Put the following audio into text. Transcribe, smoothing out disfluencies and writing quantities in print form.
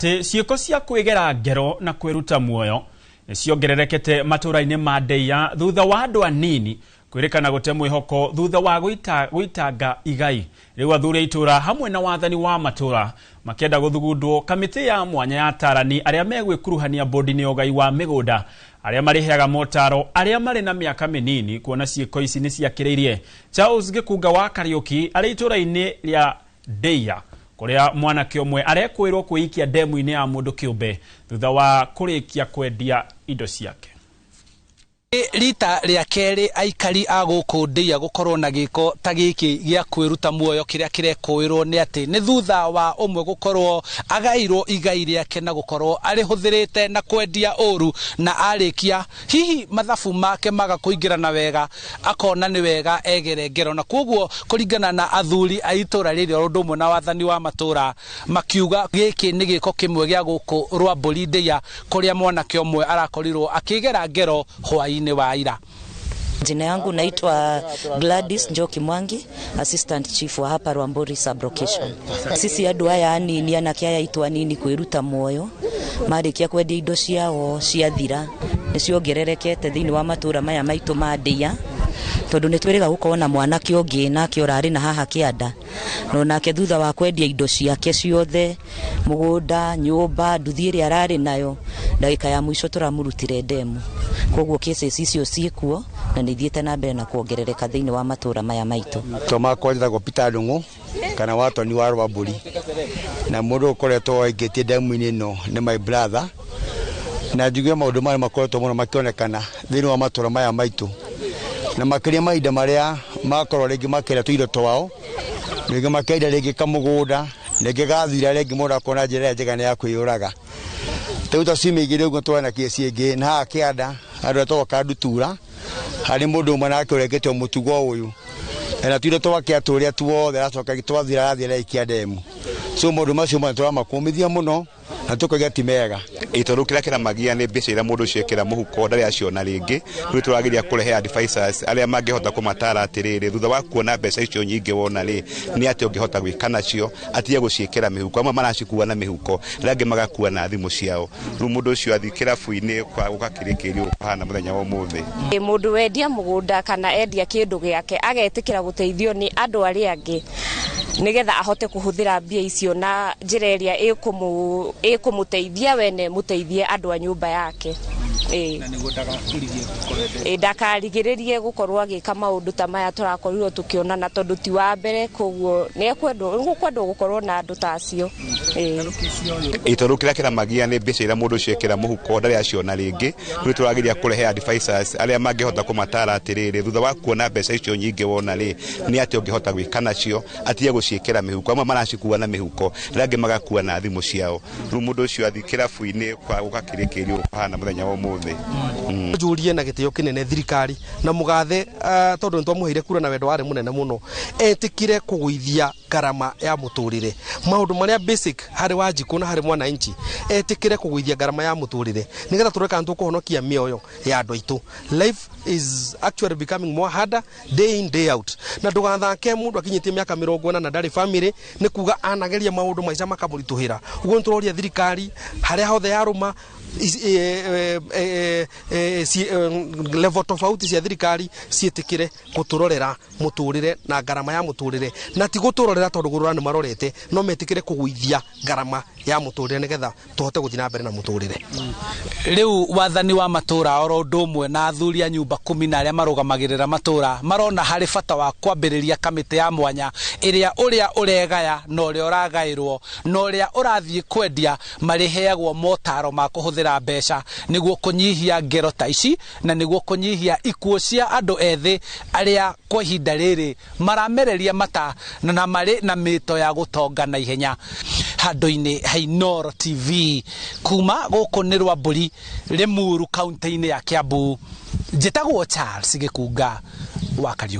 Ciĩko cia kwĩgera ngero na kwĩruta muoyo nĩ ciongererekete matũũra-inĩ ma Ndeia thutha wa andũ anini kwĩrĩkana gũte mwĩhoko thutha wa gũitanga igai. Rĩu athuri a itũũra hamwe na wathani wa matũũra makĩenda gũthugundwo kamĩtĩ ya mwanya ya atarani arĩa megwĩkuruhania bodi-inĩ ya ũgai wa mĩgũnda arĩa marĩheaga motaro arĩa marĩ na mĩaka mĩnini kuona ciĩko ici nĩ ciakĩrĩirie. Charles Gĩkunga wa Kariũki arĩ itũũra-inĩ rĩa Ndeia kũrĩa mwanake ũmwe arekwĩrwo kwĩikia ndemu-inĩ ya mũndũ kĩũmbe thutha wa kũrĩkia kwendia indo ciake. Rita rĩa kerĩ aikari a gũkũ Ndeia gũkorwo na gĩko ta gĩkĩ gĩa kwĩruta muoyo kĩrĩa kĩrekũĩrwo nĩ atĩ nĩ thutha wa ũmwe gũkorwo agairwo igai rĩake na gũkorwo arĩhũthĩrĩte na kwendia ũru na arĩkia hihi mathabu make maga kũingĩrana wega akona nĩ wega egere ngero, na koguo kũringana na athuri a itũra rĩrĩ o ũndũ ũmwe na wathani wa matũra makiuga gĩkĩ nĩ gĩko kĩmwe gĩa gũkũ Rwambũri Ndeia kũrĩa mwanake ũmwe arakorirwo akĩgera ngero hwaĩ-inĩ wa ira. Jina yangu naitwa Gladys Njoki Mwangi, assistant chief wa hapa Rwamburi sub-location. Sisi andu aya anini anake aya aitũ anini kwĩruta muoyo marĩkia kwendia indo ciao ciathira nĩ ciongererekete thĩinĩ wa matũra maya maitũ ma Ndeia, tondũ nĩ twĩrĩga gũkorwo na mwanake ũngĩ nake ũrarĩ na haha kĩanda no nake thutha wa kwendia indo ciake ciothe mũgũnda nyũmba nduthi ĩrĩa ararĩ nayo ndagĩka ya mũico tũramũrutire ndemu. Koguo cases icio ciĩkuo na nĩ ithiĩte na mbere na kuongerereka thĩinĩ wa matũra maya maitũ. To makwa njĩtagwo Peter Ndung'u kana Watoni wa Rwambũri, na mũndũ ũkoretwo aingĩtie ndemu-inĩ ĩno nĩ my brother, na njuge maũndũ maya makoretwo mũno makĩonekana thĩinĩ wa matũra maya maitũ, na makĩria mahinda marĩa makorwo rĩngĩ makĩrĩa tũindo twao, rĩngĩ makĩendia rĩngĩ kamũgũnda, rĩngĩ gathira, rĩngĩ mũndũ akona njĩra ĩrĩa njega nĩ ya kwĩyũraga. Rĩu ta ciumia igĩrĩ ũguo twana kĩci ĩngĩ na haha kĩanda handũ hetagwo Kandutura harĩ mũndũ ũmwe nake ũrekĩte mũtugo ũyũ na tũindo twake atũrĩa tuothe aracoka twathira arathiĩ araikia ndemu. So maũndũ macio mothe tũramakũmithia mũno na tũkauga ti mega. Tondũ kĩrĩa kĩramagia nĩ mbeca iria mũndũ ũcio ekĩra mũhuko ndarĩ aciona rĩngĩ. Rĩu tũrageria kũrehe advisors arĩa mangĩhota kũmatara atĩrĩrĩ, thutha wa kuona mbeca icio nyingĩ wona rĩ, nĩ atĩa ũngĩhota gwĩka nacio, atige gũciĩkĩra mĩhuko. Amwe maracikua na mĩhuko, arĩa angĩ magakua na thimũ ciao. Rĩu mũndũ ũcio athiĩ kĩrabu-inĩ gũgakĩrĩkĩrio kũhana mũthenya wa ũmũthĩ. Mũndũ wendia mũgũnda kana endia kĩndũ gĩake agetĩkĩra gũteithio nĩ andũ arĩa angĩ nĩgetha ahote kũhũthĩra mbia icio na njĩra ĩrĩa ĩkũmũteithia wene mũteithie andũ a nyũmba yake. Ndakarigĩrĩrie gũkorwo agĩka maũndũ ta maya tũrakorirwo tũkĩonana tondũ ti wa mbere, koguo nĩ gũkwendwo gũkorwo na andũ ta acio. Tondũ kĩrĩa kĩramagia nĩ mbeca iria mũndũ ũcio ekĩra mũhuko ndarĩ aciona rĩngĩ. Rĩu tũrageria kũrehe advisors arĩa mangĩhota kũmatara atĩrĩrĩ, thutha wa kuona mbeca icio nyingĩ wona rĩ, nĩ atĩa ũngĩhota gwĩka nacio, atige gũciĩkĩra mĩhuko. Amwe maracikua na mĩhuko, arĩa angĩ magakua na thimũ ciao. Rĩu mũndũ ũcio athiĩ kĩrabu-inĩ gũgakĩrĩkĩrio kũhana mũthenya wa ũmũthĩ. Njũrie na gĩtĩo kĩnene thirikari na mũgathe, tondũ nĩ twamũheire kura na wendo warĩ mũnene mũno, etĩkire kũgũithia ngarama ya mũtũrĩre, maũndũ marĩa basic harĩ Wanjikũ na harĩ mwananchi, etĩkire kũgũithia ngarama ya mũtũrĩre nĩgetha tũrore kana tũkũhonokia mĩoyo ya andũ aitũ. Life is actually becoming more harder day in day out, na ndũgathake mũndũ akinyĩtie mĩaka 40 na ndarĩ family nĩ kuga anageria maũndũ maica makamũritũhĩra. Ũguo nĩ tũroria thirikari harĩa hothe yarũma level tofauti cia thirikari ciĩtĩkĩre gũtũrorera mũtũrĩre na ngarama ya mũtũrĩre, na ti gũtũrorera tondũ gũrora nĩ marorete, no metĩkĩre kũgũithia ngarama ya mũtũrĩre nĩgetha tũhote gũthiĩ na mbere na mũtũrĩre. Rĩu wathani wa matũra oro ũndũ ũmwe na athuri a nyũmba kumi na arĩa marũgamagĩrĩra matũra marona harĩ bata wa kwambĩrĩria kamĩtĩ ya mwanya ĩrĩa ũrĩa ũregaya na ũrĩa ũragaĩrwo na ũrĩa ũrathiĩ kwendia marĩheagwo motaro ma kũhũthĩra mbeca nĩguo kũnyihia ngero ta ici na nĩguo kũnyihia ikuũ cia andũ ethĩ arĩa kwa ihinda rĩrĩ maramereria mata na marĩ na mĩto ya gũtonga na ihenya. Handũ-inĩ ha Inooro TV kuma gũkũ nĩ Rwambũri Limuru kaunti-inĩ ya Kiambu, njĩtagwo Charles Gĩkunga wa Kariũki.